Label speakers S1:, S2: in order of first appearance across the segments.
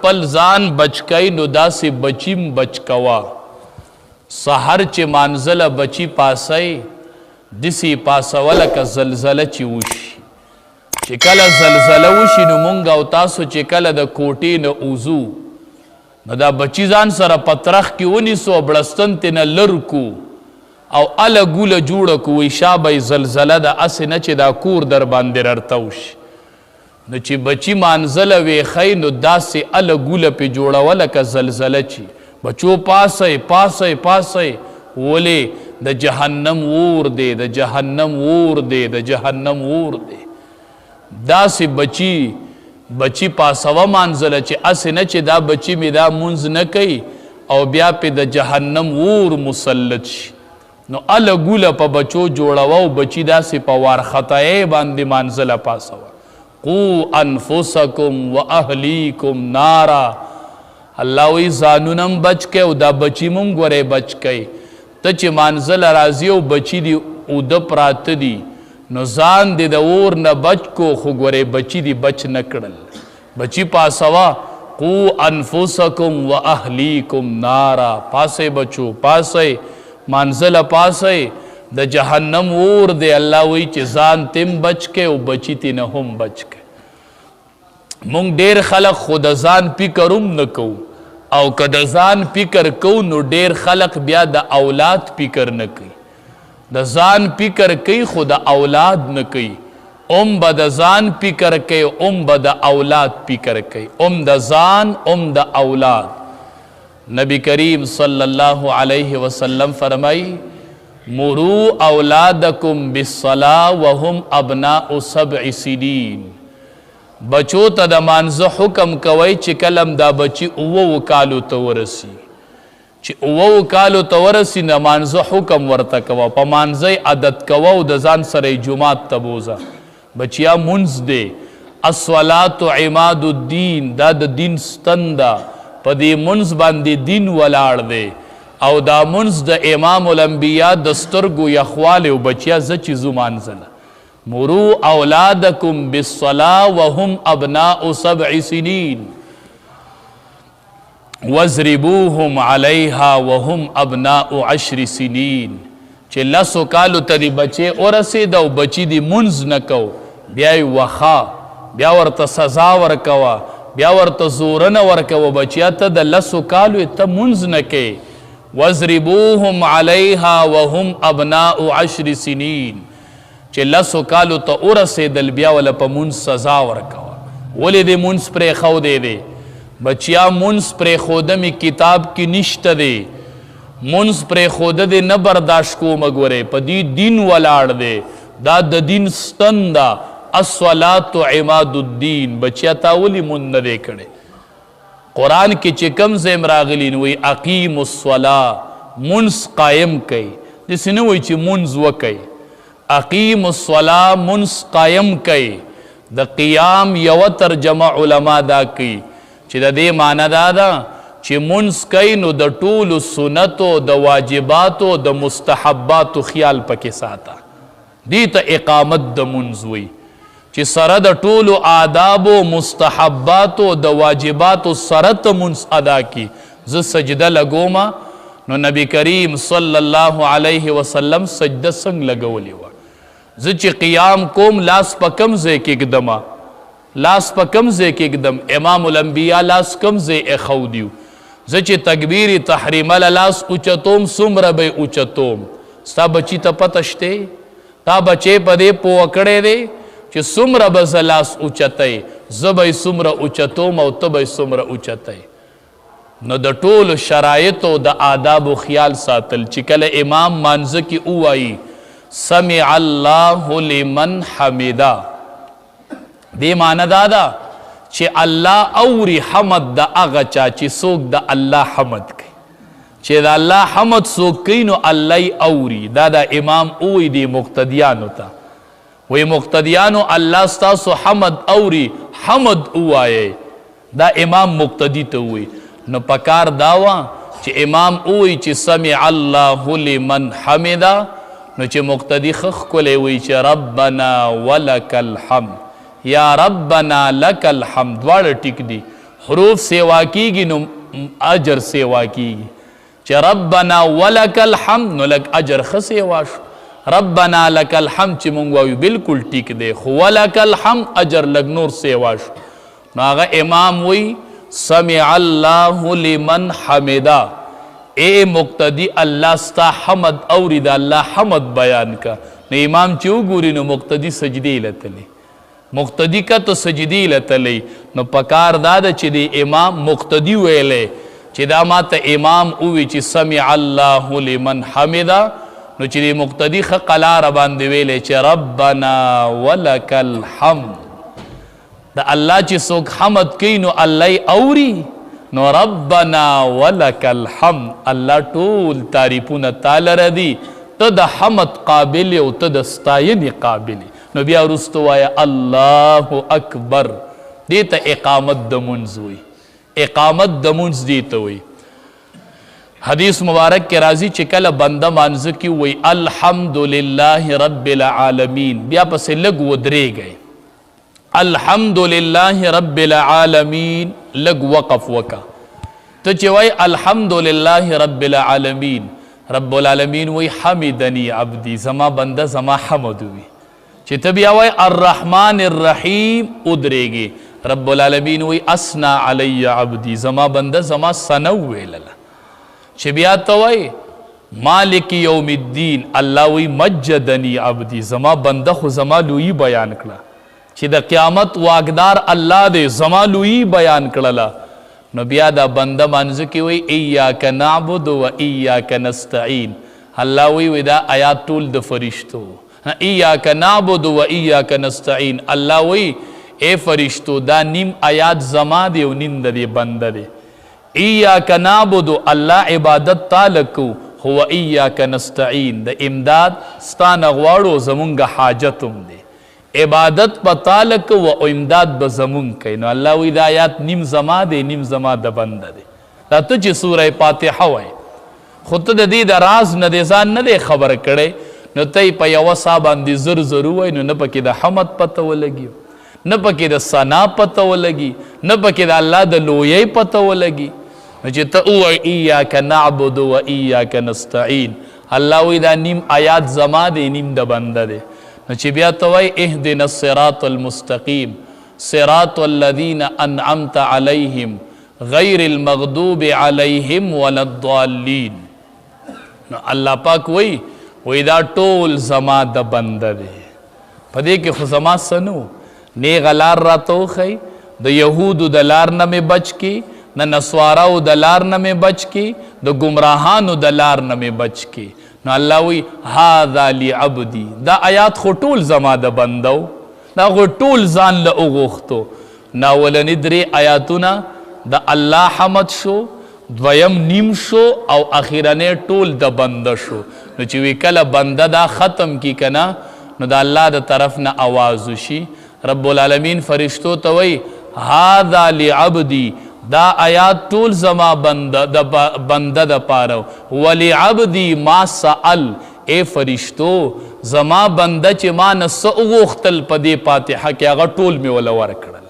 S1: خپل ځان بچ کئ نو داسې بچیم بچ کوه. سحر چې مانځله بچی پاسئ دسې یې پاسوه لکه زلزله چې وشي. چې کله زلزله وشي نو مونږ او تاسو چې کله د کوټې نه وځو نو دا بچی ځان سره په ترخ کې ونیسو او بړستن ترې نه لر کو او اله ګوله جوړه کو، وایي شابه یې زلزله ده، هسې نه چې دا کور در باندې ررتاو شي. نو چې بچی مانځله ویښی نو داسې اله ګوله پې جوړوه لکه زلزله چی بچو پاسئ پاسئ پاسئ ولې د جهنم اور دی د جهنم اور دی د جهنم اور دی. داسې بچی بچی پاسوه مانځله چې هسې نه چې دا بچی مې دا مونځ نه کوي او بیا پې د جهنم اور مسلط شي. نو اله ګوله په بچو جوړوه او بچي داسې په وارخطایۍ باندې مانځله پاڅوه، قو انفسکم واهلیکم نارا، الله وایي ځانونه هم بچ کړئ او دا بچي مو هم ګورئ بچ کړئ. ته چې مانځله راځي او بچي دې اوده پراته دي نو ځان دې د اور نه بچ کو، خو ګورئ بچي دې بچ نه کړل. بچی پاسوه، قو انفسکم واهلیکم نارا، پاسئ بچو پاسئ، مانځله پاسئ، د جهنم اور دی. الله وایي چې ځان تیم بچ کړئ او بچی تې نه هم بچ کړئ. مونږ ډیر خلق خو د ځان فکر هم نه کوو، او که د ځان فکر کوو نو ډیر خلق بیا د اولاد فکر نه کوي. د ځان فکر کوي خو د اولاد نه کوي. هم به د ځان فکر کوي هم به د اولاد فکر کوي، هم د ځان هم د اولاد. نبی کریم صلی الله علیه وسلم فرمایي مرو اولادکم بالصلاة وهم ابناء 7 سنین. بچو ته د مانځه حکم کوئ چې کله هم دا بچي 7 کالو ته ورسي، چې 7 کالو ته ورسي د مانځه حکم ورته کوه، په مانځه یې عادت کوه او د ځان سره یې جومات ته بوځه. بچیا مونځ دی، الصلاة عماد الدین، دا د دین ستن ده، په دې مونځ باندې دین ولاړ دی، او دا مونځ د امام الانبیا د سترګو یخوالی. او بچیا زه چې ځو مانځله، مرو اولادکم بالصلاة وهم ابناء 7 سنین واضربوهم علیها وهم ابناء 10 سنین. چې 10 کالو ته دې بچی ورسېده او بچی دې مونځ نه کو، بیا یې وښه، بیا ورته سزا ورکوه، بیا ورته زورنه ورکوه، بچیا ته د 10 کالو یې ته مونځ نه کوې. واضربوهم علیها وهم ابناء 10 سنین، چې 10 کالو ته ورسېدل بیا وله په مونځ سزا ورکوه. ولې دې مونځ پرېښودی دی؟ بچیا مونځ پرېښوده مې کتاب کې نشته دی، مونځ پرېښوده دې نه برداشت کومه، ګورې په دې دین ولاړ دی، دا د دین ستن ده، الصلاة عماد الدین. بچیا تا ولې مونځ نه دی کړی؟ قرآن کې چې کوم ځای هم راغلي نو وایي اقیموا الصلاة، مونځ قایم کړئ، داسې نه وایي چې مونځ وکړئ. اقیموا الصلاة، مونځ قایم کړئ. د قیام یوه ترجمه علما دا کوي چې د دې معنی دا ده چې مونځ کوي نو د ټولو سنتو، د واجباتو، د مستحباتو خیال پکې ساته. دې ته اقامت د مونځ وایي، چې سره د ټولو آدابو، مستحباتو، د واجباتو سره ته مونځ ادا کړي. زه سجده لګومه نو نبی کریم صلی الله علیه وسلم سجده څنګه لګولې وه؟ زه چې قیام کوم لاس په کوم ځای کې ږدمه، لاس په کوم ځای کې ږدم؟ امام الانبیا لاس کوم ځای ایښودیو؟ زه چې تکبیر تحریمه له لاس اوچتوم څومره به یې اوچتوم؟ ستا بچي ته پته شته؟ تا بچی په دې پوه کړی دی چې څومره به زه لاس اوچتی، زه به یې څومره اوچتوم او ته به یې څومره اوچتی؟ نو د ټولو شرایطو د آدابو خیال ساتل چې کله امام مانځه کې ووایي سمع الله لمن حمده، دې معنی دا ده چې الله اوري حمد د هغه چا چې څوک د الله حمد کوي، چې د الله حمد څوک کوي نو الله یې اوري. دا د امام ووایي دې مقتدیانو ته، وایي مقتدیانو الله ستاسو حمد اوري، حمد ووایئ. دا امام مقتدی ته ووایي. نو پکار دا وه چې امام ووایي چې سمع الله لمن حمده، نو چې مقتدی ښه ښکلی وایي چې ربنا ولک الحمد یا ربنا لک الحمد، دواړه ټیک دي. حروف سیوا کیږي نو اجر سیوا کیږي. چې ربنا ولک الحمد نو لږ اجر ښه سیوا شو. ربنا لک الحمد چې مونږ وایو بالکل ټیک دی، خو ولک الحمد اجر لږ نور سیوا شو. نو هغه امام وی سمع الله لمن حمده، اے مقتدی الله ستا حمد اوري، د الله حمد بیان کا. نو امام چې وګوري نو مقتدی سجدې له تللی، مقتدی کته سجدې له تللی. نو پکار دا ده چې د امام مقتدی ویلی چې دا ما ته امام ووی چې سمع الله لمن حمده، نو چې د مقتدی ښه قلاره باندې ویلی چې ربنا ولک الحمد. د الله چې څوک حمد کوي نو الله یې اوري، نو ربنا ولک الحمد، الله ټول تعریفونه تا لره دي، ته د حمد قابل او ته د ستاینې قابل. نو بیا وروسته وایه الله اکبر. دې ته اقامت د مونځ وایي، اقامت د مونځ دې ته وایي. حدیث مبارک کې راځي چې کله بنده مانځه کې وایي الحمدلله رب العالمین، بیا پسې لږ ودرېږئ، الحمدلله رب العالمین، لږ وقف وکه. ته چې وایي الحمدلله رب العالمین، رب العالمین وایي حمدني عبدي، زما بنده زما حمد وي. چې ته بیا وایي الرحمن الرحیم ودرېږي، رب العالمین وایي اثنا علی عبدي، زما بنده زما ثنا وویلله. چې بیا ته وایي مالک یوم الدین، الله وایي مجدني عبدي، زما بنده خو زما لویي بیان کړه، چې د قیامت واکدار الله دی، زما لویي بیان کړله. نو بیا دا بنده مانځه کې وایي ایاک نعبد و ایاک نستعین، الله وایي دا آیات ټول د فرشتو، ایاک نعبد و ایاک نستعین. الله وایي اے فرشتو دا نیم آیات زما دی او نیم د دې بنده دی. ایاک نعبد، الله عبادت تا له کوو، خو و ایاک نستعین د امداد ستا نه غواړو، زمونږ حاجت هم دی، عبادت په تا له کوو او امداد به زمونږ کوي. نو الله وایي دا آیات نیم زما دی نیم زما د بنده دی. دا ته چې سوره فاتحه وایې خو ته د دې د راز نه دی ځان نه دی خبر کړی، نو ته یې په یوه سا باندې زر زر ووایې، نو نه پکې د حمد پته ولګي، نه پکې د ثنا پته ولګي، نه پکې د الله د لویۍ پته ولګي. نو چې ته ووایې ایاک نعبد و ایاک نستعین، الله وایي دا نیم آیات زما دی نیم د بنده دی. نو چې بیا ته وایې اهدنا الصراط المستقیم صراط الذین انعمت علیهم غیر المغضوب علیهم ولا الضالین، نو الله پاک وایي وایي دا ټول زما د بنده دی، په دې کې خو زما څه نه و، نیغه لار راته وښیي، د یهودو د لار نه مې بچ کړي، د نصاراو د لار نه مې بچ کړي، د ګمراهانو د لار نه مې بچ کړي. نو الله وایي هذا لعبدي، دا آیات خو ټول زما د بنده و، دا خو ټول ځان له وغوښتو. نو اولني درې آیاتونه د الله حمد شو، دویم نیم شو، او اخیرنی ټول د بنده شو. نو چې وی کله بنده دا ختم کی که نه، نو د الله د طرف نه اواز وشي، رب العالمین فرشتو ته وایي هذا لعبدي، دا آیات ټول زما بنده د پاره، ولعبدي ما سأل، اے فرشتو زما بنده چې ما نه څه وغوښتل په دې فاتحه کې هغه ټول مې وله ورکړل،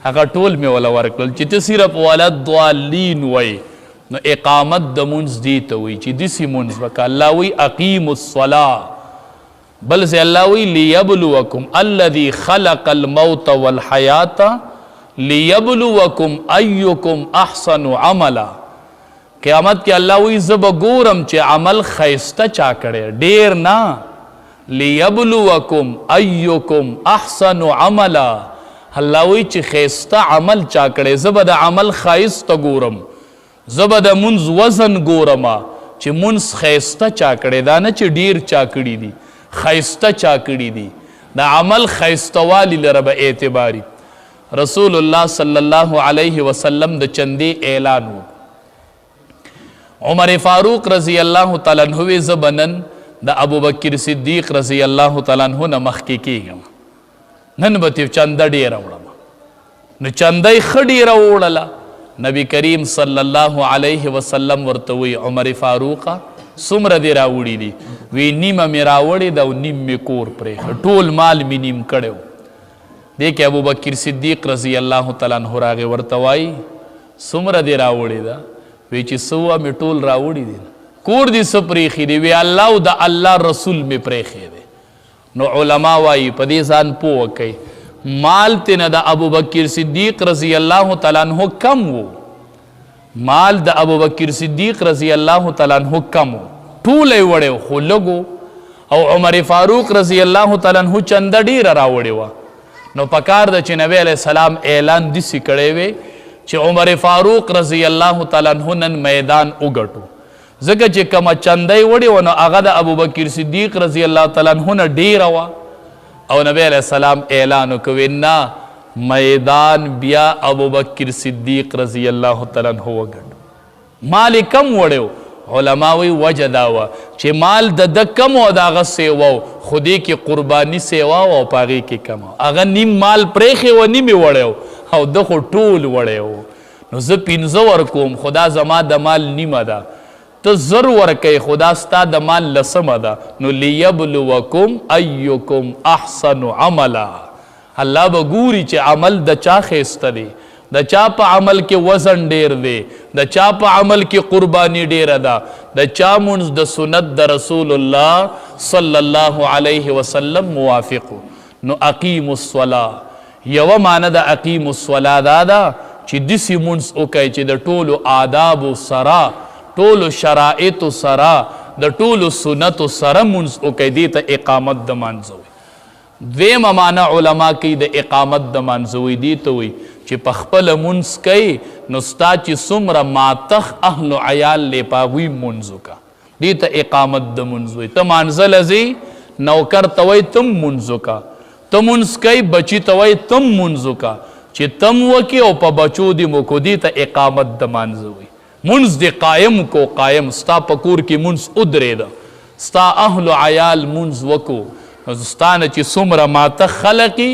S1: هغه ټول مې وله ورکړل. چې ته صرف ولا الضالین وایې، نو اقامت د مونځ دې ته وایي چې داسې مونځ وکړه. الله وایي اقیموا الصلاة، بل ځای الله وایي لیبلوکم الذي خلق الموت والحیات لیبلوکم ایکم احسن عملا. قیامت کې الله وایي زه به ګورم چې عمل ښایسته چا کړی، ډېر نه، لیبلوکم ایکم احسن عملا. الله وایي چې ښایسته عمل چا کړی، زه به د عمل ښایسته ګورم، زه به د مونځ وزن ګورم چې مونځ ښایسته چا کړی، دا نه چې ډېر چا کړي دي، ښایسته چا کړي دي، د عمل ښایسته والي لره به اعتباري. رسول الله صلی الله علیه وسلم د چندې اعلان وکړ. عمر فاروق رضی الله تعالی عنہ وی زه به نن د ابوبکر صدیق رضی الله تعالی عنہ نه مخکې کېږم، نن به ترې چنده ډېره وړم. نو چنده یې ښه ډېره ووړله. نبی کریم صلی الله علیه وسلم ورته وی عمر فاروقه څومره دې راوړي دي؟ وی نیمه مې راوړې ده او نیم مې کور پرېښی، ټول مال مې نیم کړی و. دې کې ابوبکر صدیق رضی الله تعالی عنہ راغی، ورته وایي څومره دې راوړې ده؟ وی چې څه وه مې ټول راوړي دي. کور دې څه پرېښي دی؟ وی الله او د الله رسول مې پرېښی دی. نو علما وایي په دې ځان پوه کړئ، مال تې نه د ابوبکر صدیق رضی الله تعالی عنه کم وو، مال د ابوبکر صدیق رضی الله تعالی عنه کم وو، ټول یې وړی خو لږ. او عمر فاروق رضی الله تعالی عنه چنده ډېره راوړې وه. نو پکار ده چې نبی علیه السلام اعلان داسې کړی وی چې عمر فاروق رضی الله تعالی عنه نن میدان وګټو، ځکه چې کومه چنده یې وړې وه نو هغه د ابوبکر صدیق رضی الله تعالی عنه نه ډېره وه. او نبی علیه السلام اعلان وکړ نه، میدان بیا ابوبکر صدیق رضی الله تعالی عنه وګټو. مال یې کم وړی و. علما وایي وجه دا وه چې مال د ده کم او د هغه سیوا و، خو دې کې قرباني سیوا وه او په هغې کې کمه وه. هغه نیم مال پرېښی و، نیم یې وړی و، او ده خو ټول وړی و. نو زه 5 ورکوم، خو دا زما د مال نیمه ده، ته 1000 ورکوې، خو دا ستا د مال لسمه ده. نو لیبلوکم ایکم احسن عملا، الله به ګوري چې عمل د چا ښایسته دی، د چا په عمل کې وزن ډیر دی، د چا په عمل کې قرباني ډیره ده، د چا مونځ د سنت د رسول الله صلی الله علیه وسلم موافق. نو اقیموا الصلاة، یوه معنی د اقیموا الصلاة دا ده چې داسې مونځ وکړئ چې د ټولو آدابو سره، ټولو شرایطو سره، د ټولو سنتو سره مونځ وکړئ، دې ته اقامت د مانځه وایي. دویمه معنی علما کوي د اقامت د مانځه وایي، دې ته وایي چې په خپله مونځ کوي نو ستا چې څومره ماتخ اهل عیال دی په هغوی مونځ وکړه، دې ته اقامت د مونځ وایي. ته مانځه له ځې، نوکر ته وایي ته هم مونځ وکړه، ته مونځ کوي بچي ته وایي ته هم مونځ وکړه، چې ته هم وکړې او په بچو دې هم وکړو، دې ته اقامت د مانځه وایي. مونځ دې قایم کو، قایم ستا په کور کې مونځ ودرېده، ستا اهل عیال مونځ وکړو، نو ستا نه چې څومره ماته خلق یي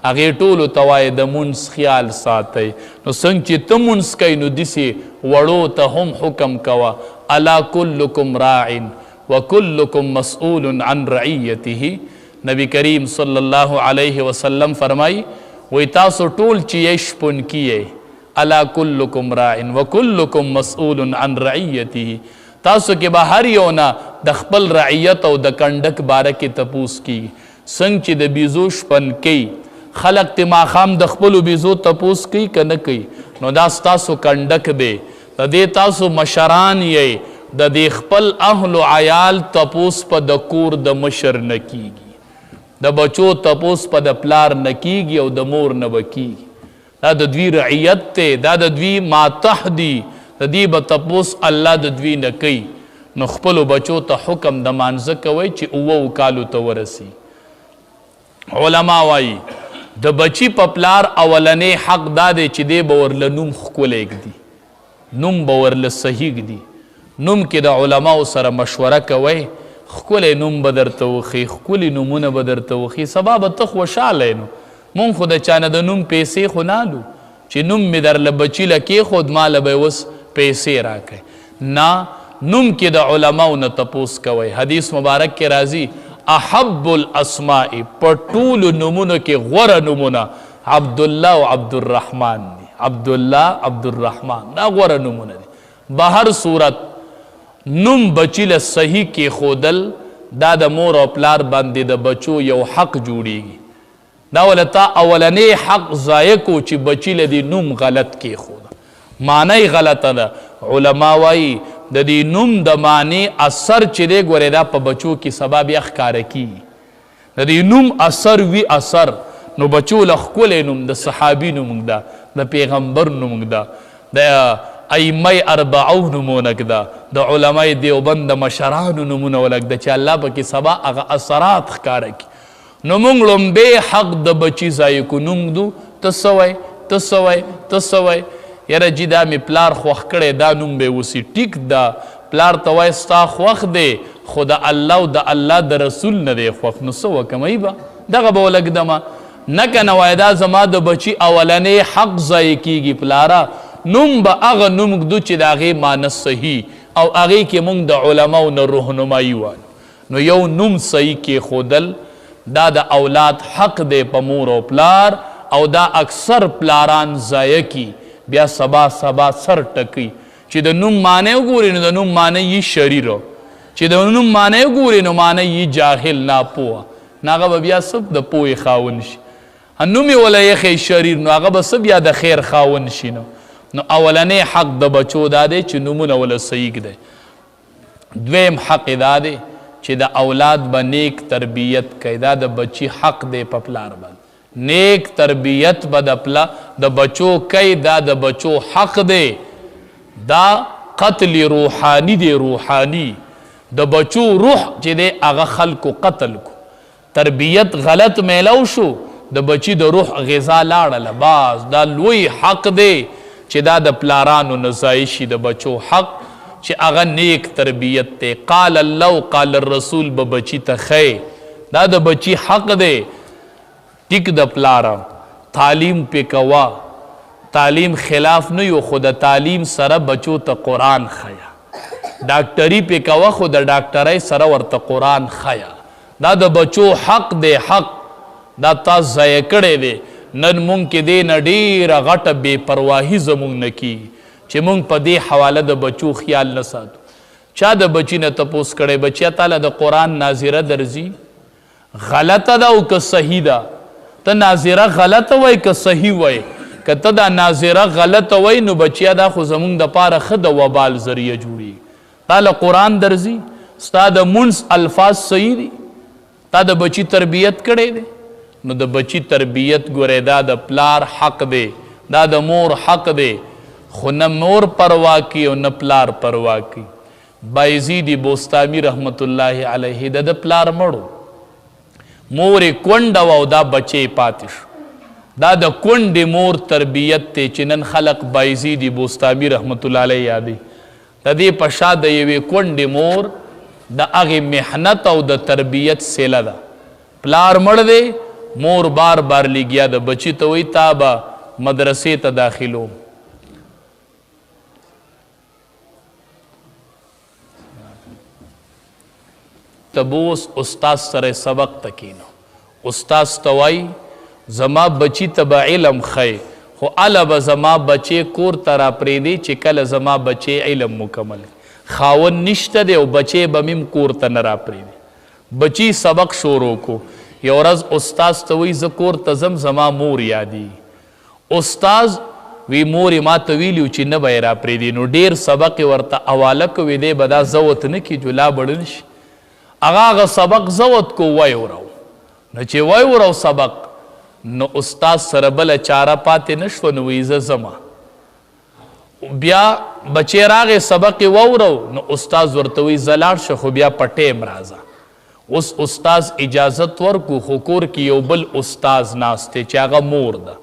S1: هغې ټولو ته وایې د مونځ خیال ساتئ. نو څنګه چې ته مونځ کوې نو داسې وړو ته هم حکم کوه، الا کلکم راع وکلکم مسؤول عن رعیته. نبی کریم صلی الله علیه وسلم فرمایي وایي تاسو ټول چې یئ شپونکي یئ، الا کلکم راع وکلکم مسؤول عن رعیته، تاسو کې به هر یو نه د خپل رعیت او د کنډک باره کې تپوس کیږي. څنګه چې د بیزو شپنکي خلق ته ماښام د خپلو بیزو تپوس کوي که نه کوي، نو دا ستاسو کنډک دی، د دې تاسو مشران یئ، د دې خپل اهل و عیال تپوس په د کور د مشر نه کیږي، د بچو تپوس په د پلار نه کیږي او د مور نه به کیږي. دا د دوی رعیت دی، دا د دوی ماتح دي، د دې به تپوس الله د دوی نه کوي. نو خپلو بچو ته حکم د مانځه کوئ چې 7 کالو ته ورسي. علما وایي د بچي په پلار اولنی حق دا دی چې دی به ورله نوم ښکلی ږدي، نوم به ورله صحیح ږدي. نوم کې د علماو سره مشوره کوئ، ښکلی نوم به درته وښیي، ښکلي نومونه به درته وښیي، سبا به ته خوشحاله یې. نو مونږ خو د چا نه د نوم پیسې خو نه الو چې نوم مې درله بچي له کېښود ما له به یې اوس پیسې راکړئ. نه، نوم کې د علماو نه تپوس کوئ. حدیث مبارک کې راځي احب الاسماء، په ټولو نومونو کې غوره نومونه عبدالله او عبدالرحمن دي. عبدالله عبدالرحمن دا غوره نومونه دي. بهر صورت نوم بچی له صحیح کېښودل دا د مور او پلار باندې د بچو یو حق جوړیږي. دا وله تا اولنی حق ضایع کو چې بچی له دې نوم غلط کېښود، معنی یې غلطه ده. علما وایي د دې نوم د معنی اثر چې دی ګورې دا په بچو کې سبا بیا ښکاره کیږي. د دې نوم اثر وي اثر، نو بچو له ښکلی نوم، د صحابي نوم ږده، د پیغمبر نوم ږده، د ائمه اربعو نومونه ږده، د علماء دیوبند د مشرانو نومونه ولږده چې الله پکې سبا هغه اثرات ښکاره کړي. نو مونږ ړومبی حق د بچي ضایع کو، نوم ږدو، ته څه وایې، ته څه وایې، ته څه وایې، یاره جي دا مې پلار خوښ کړی دا نوم به یې وسي. ټیک ده، پلار ته وایې ستا خوښ دی خو د الله او د الله د رسول نه دی خوښ، نو څه وکړم ای به دغه به ولږدمه نه که نه وایې دا زما د بچي اولنی حق ضایع کیږي. پلاره نوم به هغه نوم ږدو چې د هغې معنی صحیح او هغې کې مونږ د علماو نه رهنمایي والو. نو یو نوم صحیح کېښودل دا د اولاد حق دی په مور او پلار، او دا اکثر پلاران ضایع کی، بیا سبا سبا سر ټکی. چې د نوم معنی وګوري نو د نوم معنی یې شریر، چې د نوم معنی وګوري نو معنی یې جاهل ناپوه، نو هغه به بیا څه د پوهې خاوند شي. نوم یې وله ایښی شریر، نو هغه به څه بیا د خیر خاوند شي. نو اولنی حق د بچو دا دی چې نومونه وله صحیح ږدی. دویم حق یې دا دی چې د اولاد به نیک تربیت کوي. دا د بچي حق دی په پلار باندې، نیک تربیت به د بچو کوي، دا د بچو حق دی. دا قتل روحانی دی، روحانی د بچو روح چې دی هغه خلکو قتل کو، تربیت غلط میلاو شو، د بچی د روح غذا لاړله. باز دا لوی حق دی چې دا د پلارانو نه ضایع شي، د بچو حق چې هغه نیک تربیت دی. قال الله قال الرسول به بچی ته ښیي، دا د بچی حق دی. ټیک د پلاره تعلیم پې کوه، تعلیم خلاف نه یو، خو د تعلیم سره بچو ته قرآن ښیه. ډاکټري پې کوه، خو د ډاکټرۍ سره ورته قرآن ښیه. دا د بچو حق دی، حق دا تا ضایع کړی دی. نن مونږ کې دې نه ډېره غټه بې پرواهي زمونږ نه کېږي چې مونږ په دې حواله د بچو خیال نه ساتو. چا د بچي نه تپوس کړی، بچیا تاله د قرآن ناظره درځي، غلطه ده او که صحیح ده؟ ته ناظره غلطه وای که صحیح وای؟ که ته دا ناظره غلطه وای نو بچیا دا خو زمونږ دپاره ښه د وبال ذریعه جوړېږي. تاله قرآن درځي، ستا د مونځ الفاظ صحیح دي، تا د بچي تربیت کړی دی. نو د بچي تربیت ګورې دا د پلار حق دی، دا د مور حق دی، خو نه مور پروا کوي او نه پلار پروا کوي. بایزید بوستامي رحمت الله علیه د ده پلار مړو، مور یې کونډه وه او دا بچی پاتې شو. دا د کونډې مور تربیت دی چې نن خلق بایزید بوستامي رحمت الله علیه یادوي. د دې په شا د یوې کونډې مور د هغې محنت او د تربیت سیله ده. پلار مړ دی، مور بار بار لګیا د بچی ته وایي تا به مدرسې ته داخلوم. ته بوس استاد سره سبق ته کینو، استاد ته وایي زما بچی ته به علم ښیې، خو هله به زما بچی کور ته راپرېږدي چې کله زما بچی علم مکمل کړي. خاوند نشته دی او بچی به مې هم کور ته نه راپرېږدي. بچی سبق شروع کو، یو ورځ استاد ته وایي زه کور ته ځم، زما مور یادېږي. استاد وی مور یې ما ته ویلي چې نه به یې راپرېږدي، نو ډېر سبق یې ورته حواله کړو، وی دی به دا زوت نه کړي، جلا به ړن شي. هغه هغه سبق زوت کو، وایې ورو. نو چې وایې ورو سبق، نو استاد سره بله چاره پاتې نه شوه، نو وایي زه ځمه. بیا بچی راغی سبق یې واورو، نو استاد ورته وایي ځه لاړ شه، خو بیا په ټایم راځه. اوس استاد اجازت ورکو، خو کور کې یو بل استاد ناست دی چې هغه مور ده.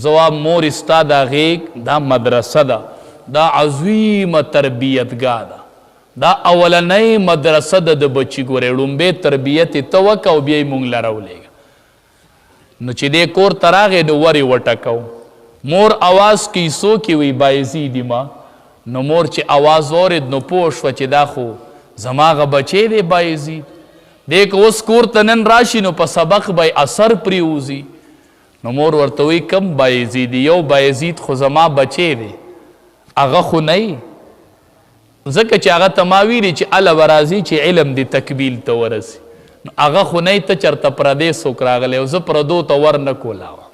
S1: زه وایم مور ستا دا غېږ دا مدرسه ده، دا عظیمه تربیتګاه ده، دا اولنۍ مدرسه ده د بچي. ګورې ړومبی تربیت یې ته وکړه او بیا یې مونږ له راولېږه. نو چې دی کور ته راغی نو ور یې وټکو، مور اواز کوي څوک یې؟ وایي بایزید ما. نو مور چې اواز واورېد نو پوه شوه چې دا خو زما هغه بچی دی بایزید دی، که اوس کور ته نن راشي نو په سبق به یې اثر پرېوځي. نو مور ورته وایي کم بایزید؟ یو بایزید خو زما بچی دی، هغه خو نه یې، ځکه چې هغه ته ما ویلي چې هله به راځي چې علم دې تکمیل ته ورسي، نو هغه خو نه یې، ته چېرته پردی څوک راغلی او زه پردو ته ور نه کولاوه.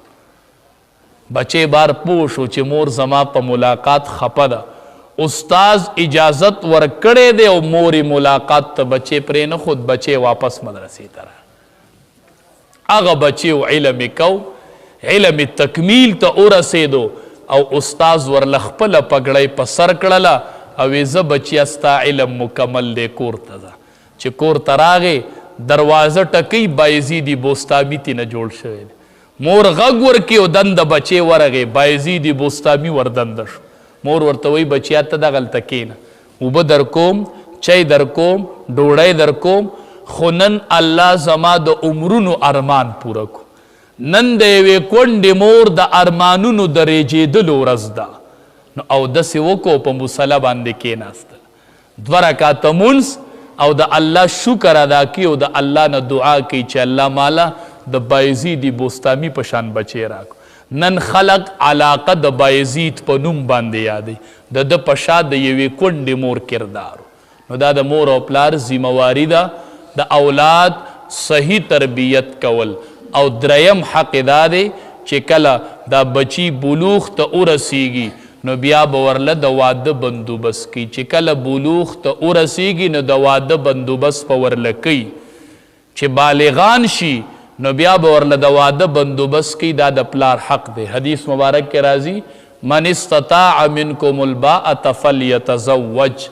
S1: بچی بار پوه شو چې مور زما په ملاقات خپه ده، استاد اجازت ورکړی دی او مور یې ملاقات ته بچی پرې نه ښود، بچی واپس مدرسې ته راغی. هغه بچی او علم یې کو، علم یې تکمیل ته ورسېدو او استاد ورله خپله پګړۍ په سر کړله او ویې ځه بچیه ستا علم مکمل دی، کور ته ځه. چې کور ته راغی دروازه ټکوي، بایزیدي بوستامي ترې نه جوړ شوی دی. مور غږ ورکړي او دنده بچی ورغی، بایزیدي بوستامي وردنده شو. مور ورته وایي بچیا ته دغلته کښېنه، اوبه درکوم، چای درکوم، ډوډۍ درکوم، خو نن الله زما د عمرونو ارمان پوره کو. نن د یوې کونډې مور د ارمانونو د رېجېدلو ورځ ده. نو اودس یې وکړو، په مصلی باندې کېناستل، 2 رکعته مونځ او د الله شکر ادا کوي او د الله نه دعا کوي چې الله ماله د بایزیدي بوستامي په شان بچی راکړو. نن خلق علاقه د بایزید په نوم باندې یادوي، د ده په شا د یوې کونډې مور کردار. نو دا د مور او پلار ذمهواري ده د اولاد صحیح تربیت کول. او دریم حق دا دی چې کله دا بچی بلوغ ته ورسیږي نو بیا به ورله د واده بندوبست کوي. چې کله بلوغ ته ورسیږي نو د واده بندوبست به ورله کوي. چې بالغان شي نو بیا به ورله د واده بندوبست کوي. دا د پلار حق دی. حدیث مبارک کې راځي من استطاع منکم الباءة فلیتزوج،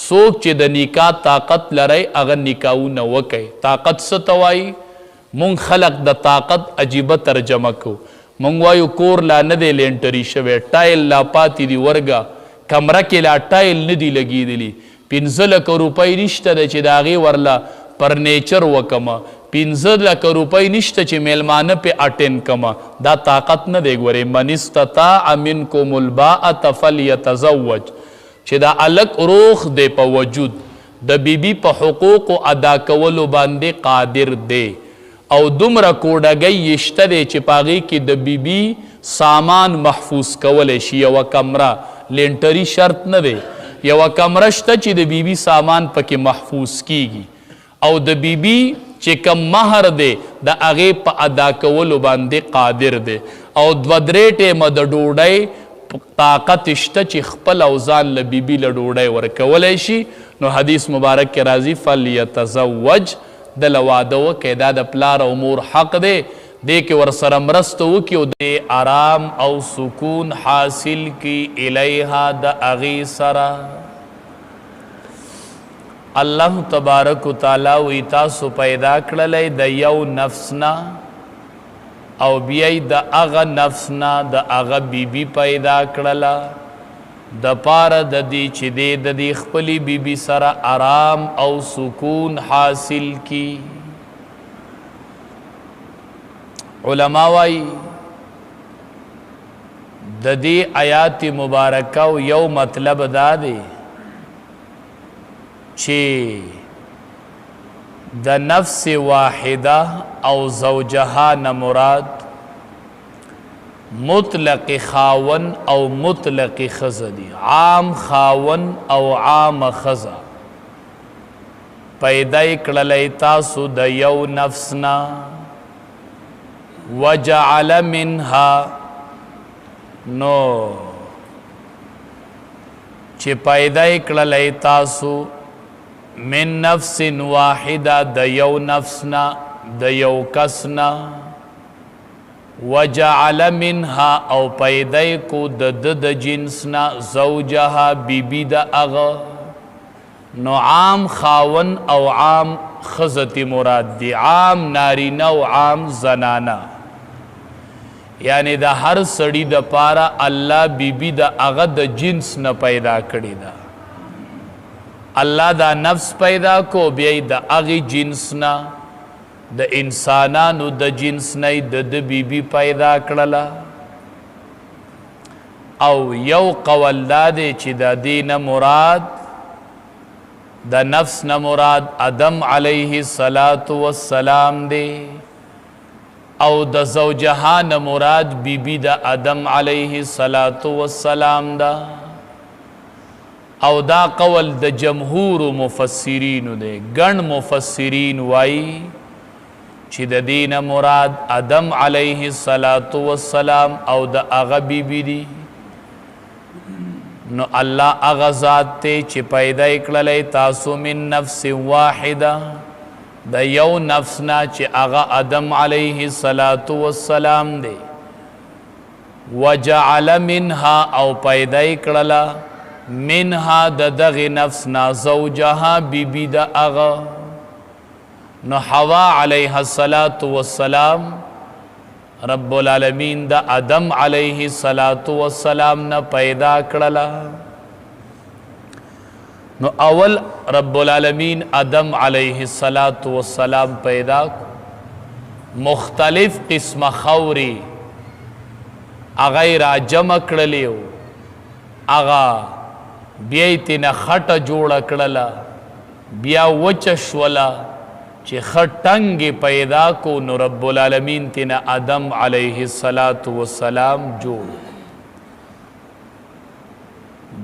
S1: څوک چې د نکاح طاقت لري هغه نکاحونه وکړي. طاقت څه ته وایي؟ مونږ خلق د طاقت عجیبه ترجمه کوو. مونږ وایو کور لا نه دی لینټري شوی، ټایل لا پاتې دي، ورګه کمره کې لا ټایل نه دي لګېدلي، 5 لکه روپۍ نشته دی چې د هغې ورله پرنیچر وکمه، 5 لکه روپۍ نشته چې میلمانه پې اټین کمه. دا طاقت نه دی. ګورې من استطاع منکم الباءة فلیتزوج، چې دا هلک روغ دی په وجود، د بیبي په حقوقو ادا کولو باندې قادر دی، او دومره کوډګۍ یې شته دی چې په هغې کې د بیبي سامان محفوظ کولی شي. یوه کمره، لینټري شرط نه دی، یوه کمره شته چې د بیبي سامان پکې محفوظ کیږي، او د بیبي چې کم مهر دی د هغې په ادا کولو باندې قادر دی، او 2-3 ټیمه د ډوډۍ طاقت شته چې خپل او ځان له بیبي له ډوډۍ ورکولی شي. نو حدیث مبارک کې راځي فلیتزوج، د له واده وکړئ. دا د پلار او مور حق دی، دې کې ورسره مرسته وکړي او دې آرام او سکون حاصل کړي الیها د هغې سره. الله تبارک و تعالی وی تاسو پیدا کړلی د یو نفس نه، او بیا د هغه نفس نه د هغه بیبي پیدا کړله، د پاره د دې چې دی د دې خپلې بیبي سره آرام او سکون حاصل کی. علما وایي د دې آیات مبارکه یو مطلب دا دی چې د نفس واحده او زوجها نه مراد مطلق خاون او مطلق ښځه دي. عام خاون او عام ښځه پیدا یې کړلی تاسو د یو نفس نه. وجعل منها، نو چې پیدا یې کړلی تاسو من نفس واحده د یو نفس نه، د یو کس نه. وجعل منها، او پیدا یې کو د ده د جنس نه زوجها بیبي د هغه. نو عام خاون او عام ښځه ترې مراد دي، عام نارینه او عام زنانه. یعنی د هر سړي د پاره الله بیبي د هغه د جنس نه پیدا کړې ده. الله دا نفس پیدا کو، بیا یې د هغې جنس نه، د انسانانو د جنس نه یې د ده بیبي پیدا کړله. او یو قول دا دی چې د دې نه مراد د نفس نه مراد آدم علیه الصلاة والسلام دی، او د زوجها نه مراد بیبي د آدم علیه الصلاة والسلام ده. او دا قول د جمهور مفسرینو دی. ګڼ مفسرین وایي چې د دې نه مراد آدم علیه الصلاة والسلام او د هغه بیبي دي. نو الله هغه ذات دی چې پیدا یې کړلی تاسو من نفس واحده، د یو نفس نه چې هغه آدم علیه الصلاة والسلام دی. وجعل منها، او پیدا یې کړله منها د دغې نفس نه زوجها بیبي د هغه. نو حوا علیه الصلاة والسلام رب العالمین د آدم علیه الصلاة والسلام نه پیدا کړله. نو اول رب العالمین آدم علیه الصلاة والسلام پیدا کو، مختلف قسمه خاورې هغه یې راجمع کړلې، هغه بیا یې ترېنه خټه جوړه کړله، بیا وچه شوله، چې ښه ټنګ یې پیدا کو، نو رب العالمین تېنه آدم علیه الصلاة والسلام جوړ.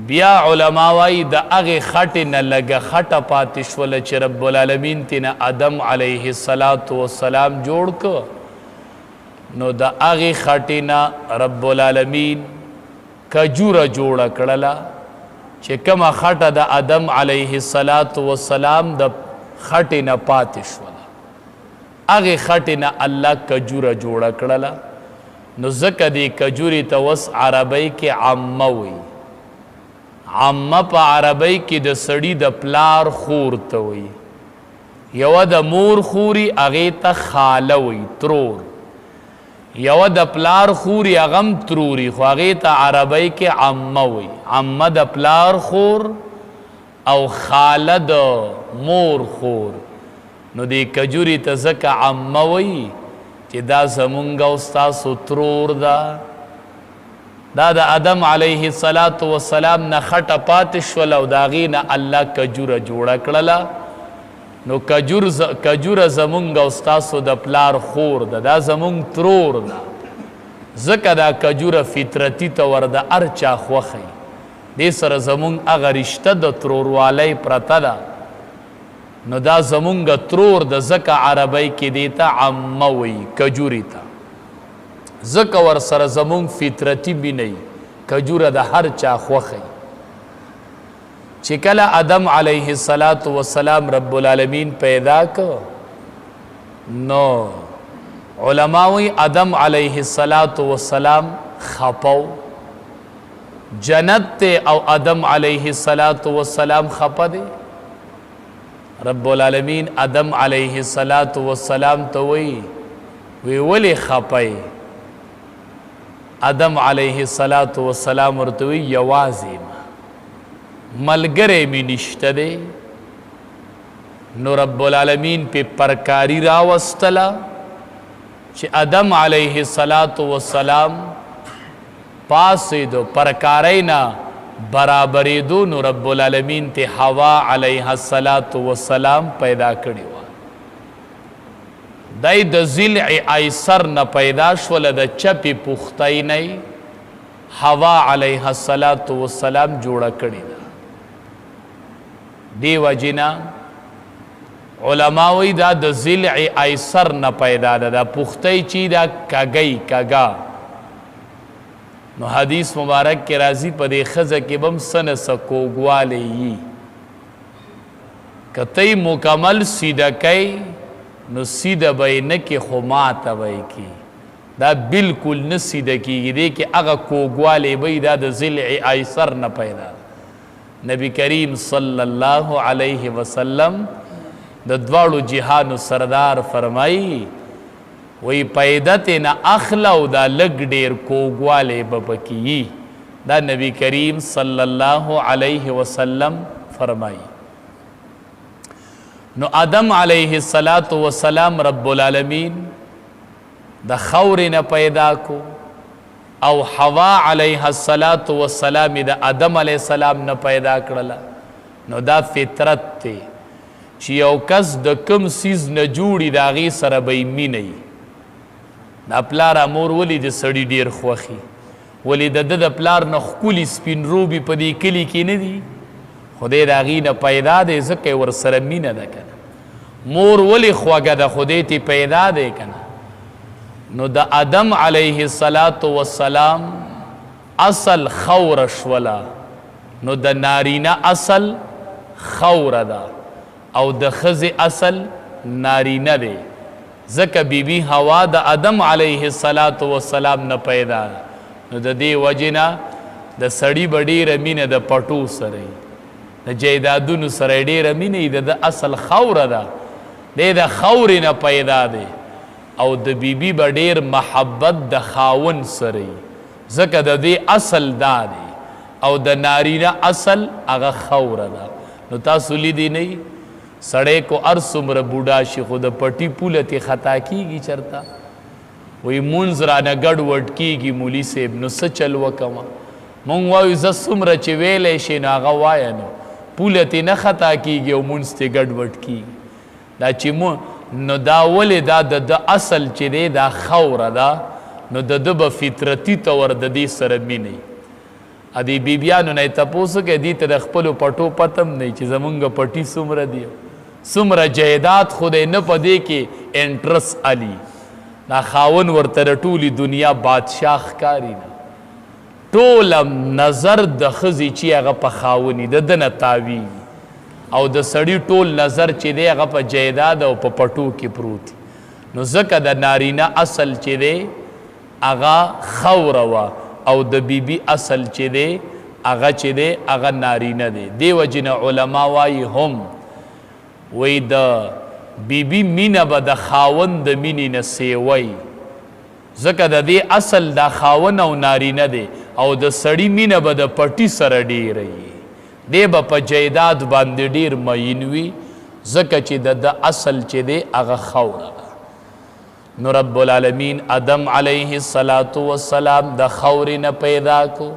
S1: بیا علما وایي د هغې خټې نه لږه خټه پاتې شوله چې رب العالمین تېنه آدم علیه الصلاة والسلام جوړ که، نو د هغې خټې نه رب العالمین کجوره جوړه کړله چې کومه خټه د آدم علیه الصلاة والسلام د خټې نه پاتې شوله، هغې خټې نه الله کجوره جوړه کړله. نو ځکه دې کجورې ته اوس عربۍ کې عمه وایي. عمه په عربۍ کې د سړي د پلار خور ته وایي، یوه د مور خوري هغې ته خاله وایي، ترور، یوه د پلار خوري هغه هم تروري، خو هغې ته عربۍ کې عمه وایي. عمه د پلار خور او خاله د مور خور. نو دې کجوري ته ځکه عمه وایي چې دا زمونږ او ستاسو ترور ده. دا د آدم علیه الصلاة والسلام نه خټه پاتې شوله او د هغې نه الله کجوره جوړه کړله. نو کجوره زمونږ او ستاسو د پلار خور ده، دا زمونږ ترور ده. ځکه دا کجوره فطرتي طور د هر چا خوښه وي، دې سره زمونږ هغه رشته د تروروالۍ پرته ده. نو دا زمونږ ترور ده، ځکه عربۍ کې دې ته عمه وایي، کجورې ته، ځکه ورسره زمونږ فطرتي مینه وي. کجوره د هر چا خوښه وي. چې کله آدم علیه الصلاة والسلام رب العالمین پیدا که، نو علما وایي آدم علیه الصلاة والسلام خپه و جنت ته، او آدم علیه الصلاة والسلام خپه دی. رب العالمین آدم علیه الصلاة والسلام ته وایي، وی ولې خپه یې؟ آدم علیه الصلاة والسلام ورته وایي یوازې ما، ملګری مې نشته دی. نو رب العالمین پې پرکاری راوستله چې آدم علیه الصلاة والسلام پاڅېدو، پرکارۍ نه برابرېدو، نو رب العالمین ته حوا علیه الصلاة والسلام پیدا کړې وه. دی د ضلع ایسر نه پیدا شوله، د چپې پښتۍ نه یې حوا علیه الصلاة والسلام جوړه کړې ده. دې وجې نه علما وایي دا د ضلع ایسر نه پیدا ده، دا پښتۍ چې دا کږی کږه. نو حدیث مبارک کې راځي په دې ښځه کې به هم څه نه څه کوږوالی یي. که ته یې مکمل سیده کوې نو سیده به یې نه کې، خو ماته به یې کې، دا بالکل نه سیده کېږي، دې کې هغه کوږوالی به وي، دا د ضلع ایسر نه پیدا ده. نبی کریم صلی الله علیه وسلم د دواړو جهانو سردار فرمایي وی پیدا تې نه اخله او دا لږ ډېر کوږوالی به پکې یي. دا نبی کریم صلی الله علیه وسلم فرمایي. نو آدم علیه الصلاة والسلام رب العالمین د خاورې نه پیدا کو، او حوا علیه الصلاة والسلام د آدم علیه السلام نه پیدا کړله. نو دا فطرت دی چې یو کس د کم څیز نه جوړي د هغې سره به یې مینه وي. دا پلار مور ولې د سړي ډېر خوښي، ولې د ده د پلار نه ښکلي سپین روبي په دې کلي کې نه دي، خدای د هغې نه پیدا دی ځکه یې ورسره مینه ده که نه. مور ولې خوږه ده، خدای ترې پیدا دی که نه. نو د آدم علیه الصلاة والسلام اصل خوره شوله، نو د نارینه اصل خوره ده او د ښځې اصل نارینه دی، ځکه بیبي حوا د آدم علیه الصلاة والسلام نه پیدا ده. نو د دې وجې نه د سړي به ډېره مینه د پټو سره وي، د جایدادونو سره یې ډېره مینه وي، د ده اصل خوره ده، دی د خاورې نه پیدا دی. او د بیبي به ډېر محبت د خاوند سره وي، ځکه د دې اصل دا دی او د نارینه اصل هغه خوره ده. نو تاسو لیدی نه یي سړی کو هر څومره بوډا شي خو د پټي پوله ترې خطا کېږي، چېرته وایي مونځ رانه ګډ وډ کېږي مولي صاحب، نو څه چل وکړم؟ مونږ وایو زه څومره چې ویلی شي نو هغه وایه، نو پوله ترې نه خطا کېږي او مونځ ترې ګډ وډ کېږي. دا چې مو نو دا ولې دا د ده اصل چې دی دا خاوره ده، نو د ده به فطرتي طور د دې سره مینه وي. ا دې بیبیانو نه یې تپوس وکړئ، دې ته د خپلو پټو پته هم نه وي چې زمونږ پټي څومره دي، څومره جایداد خو دی نه په دې کې انټرس الي. دا خاون ورته د ټولې دنیا بادشاه ښکاري نه، ټوله نظر د ښځې چې هغه په خاوني د ده نه تاویږي، او د سړي ټول نظر چې دی هغه په جایداد او په پټو کې پروت. نو ځکه د نارینه اصل چې دی هغه خاوره وه، او د بیبي اصل چې دی هغه چې دی هغه نارینه دی. دې وجې نه علما وایي هم وایي د بیبي مینه به د خاوند د مینې نه سیوی، ځکه د دې اصل دا خاوند او نارینه دی، او د سړي مینه به د پټي سره ډېره وي، دی به په جایداد باندې ډېر مین وي، ځکه چې د ده اصل چې دی هغه خاوره ده. نو رب العالمین ادم علیه الصلاة والسلام د خاورې نه پیدا کو،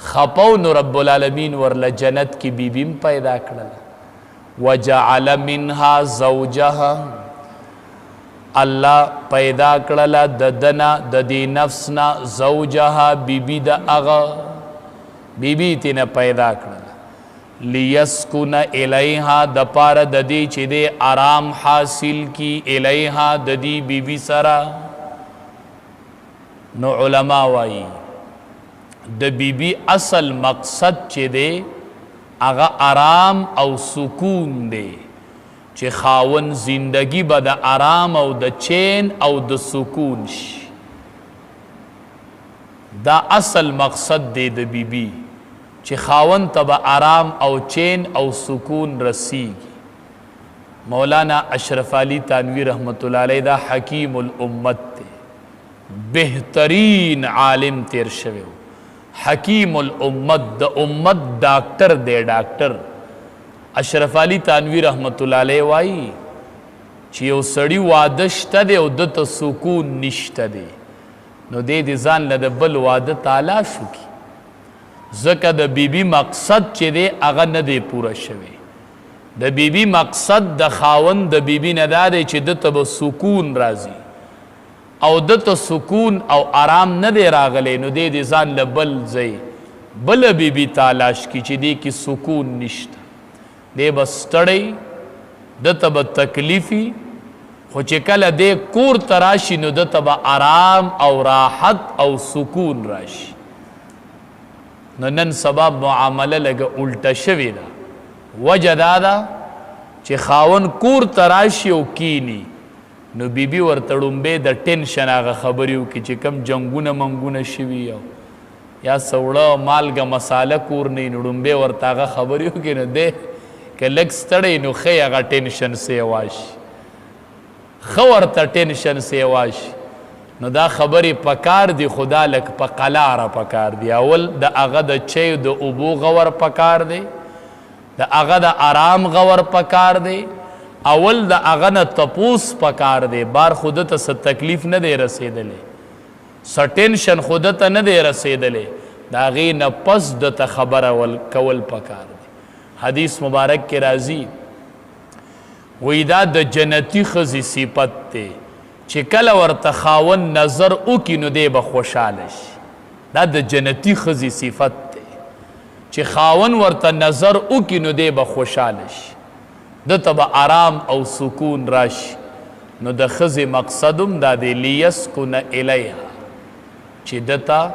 S1: خپو نو رب العالمین ورله جنت کې بیبي هم پیدا کړله. وجعل منها زوجها، الله پیدا کړله د ده نه د دې نفس نه زوجها بیبي د هغه، بیبي ترې نه پیدا کړله. لیسکن الیها، د پاره د دې چې دی آرام حاصل کی، الیها د دې بیبي سره. نو علما وایي د بیبي اصل مقصد چې دی هغه آرام او سکون دی، چې خاون زندگی به د آرام او د چین او د سکون شي. دا اصل مقصد دی د بیبي، چې خاون ته به آرام او چین او سکون رسیږي. مولانا اشرف علي تانوی رحمت الله علیه دا حکیم الامت دی، بهترین عالم تیر شوی و، حکیم الامت، د امت ډاکټر دی، ډاکټر. اشرف علي تانوی رحمت الله علیه وایي چې یو سړي واده شته دی او ده ته سکون نشته دی، نو دی دې ځان له د بل واده تالاش وکړي، ځکه د بیبي مقصد چې دی هغه نه دی پوره شوی. د بیبي مقصد د خاوند د بیبي نه دا دی چې ده ته به سکون راځي، او ده ته سکون او آرام نه دی راغلی، نو دی دې ځان له بل ځای بله بیبي تالاش کړي چې دې کې سکون نشته. دی به ستړی، ده ته به تکلیفي، خو چې کله دی کور ته راشي نو ده ته به آرام او راحت او سکون راشي. نو نن سبا معامله لږه الټه شوې ده. وجه دا ده چې خاوند کور ته راشي او کینی، نو بیبي ورته ړومبی د ټینشن هغه خبرې وکړي چې کوم جنګونه منګونه شوي او یا څه اوړه مالګه مساله کور نه وي، نو ړومبی ورته هغه خبرې وکړي، نو دی که لږ ستړی نو ښه یې هغه ټینشن سیوا شي، ښه ورته ټینشن سیوا شي. نو دا خبرې پکار دي، خو دا لږ په قلاره پکار دي. اول د هغه د چای د اوبو غور پکار دی، د هغه د آرام غور پکار دی، اول د هغه نه تپوس پکار دی. بار خو ده ته څه تکلیف نه دی رسېدلی، څه ټینشن خو ده ته نه دی رسېدلی، د هغې نه پس ده ته خبره کول پکار دی. حدیث مبارک کې راځي وایي دا د جنتي ښځې صفت دی چې کله ورته خاوند نظر وکړي نو دی به خوشحاله شي. دا د جنتي ښځې صفت دی چې خاوند ورته نظر وکړي نو دی به خوشحاله شي، ده ته به آرام او سکون راشي. نو د ښځې مقصد هم دا دی، لیسکن الیها، چې ده ته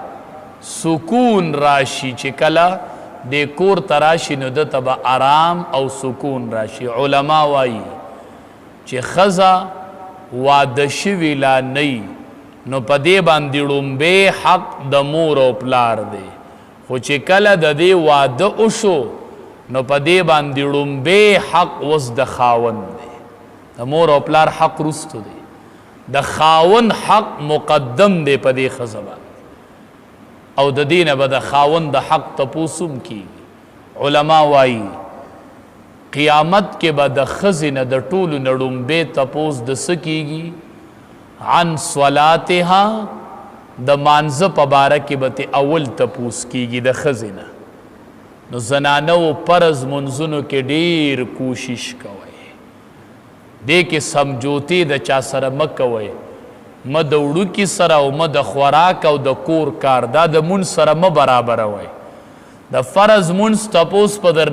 S1: سکون راشي، چې کله دې کور ته راشي نو ده ته به آرام او سکون راشي. علما وایي چې ښځه واده شوې لا نه وي نو په دې باندې ړومبی حق د مور او پلار دی، خو چې کله د دې واده وشو نو په دې باندې ړومبی حق اوس د خاوند دی. د مور او پلار حق وروستو دی، د خاوند حق مقدم دی په دې ښځه باندې، او د دې نه به د خاوند د حق تپوس هم کېږي. علما وایي قیامت کې به د ښځې نه د ټولو نه ړومبی تپوس د څه کېږي؟ عن صلاتها، د مانځه په باره کې به ترې اول تپوس کېږي د ښځې نه. نو زنانو فرض منځونو کې ډېر کوشش کوئ، دې کې سمجوتې د چا سره مه کوئ، مه د وړوکي سره او مه د خوراک او د کور کار، دا د مونځ سره مه برابروئ. د فرض مونځ تپوس په در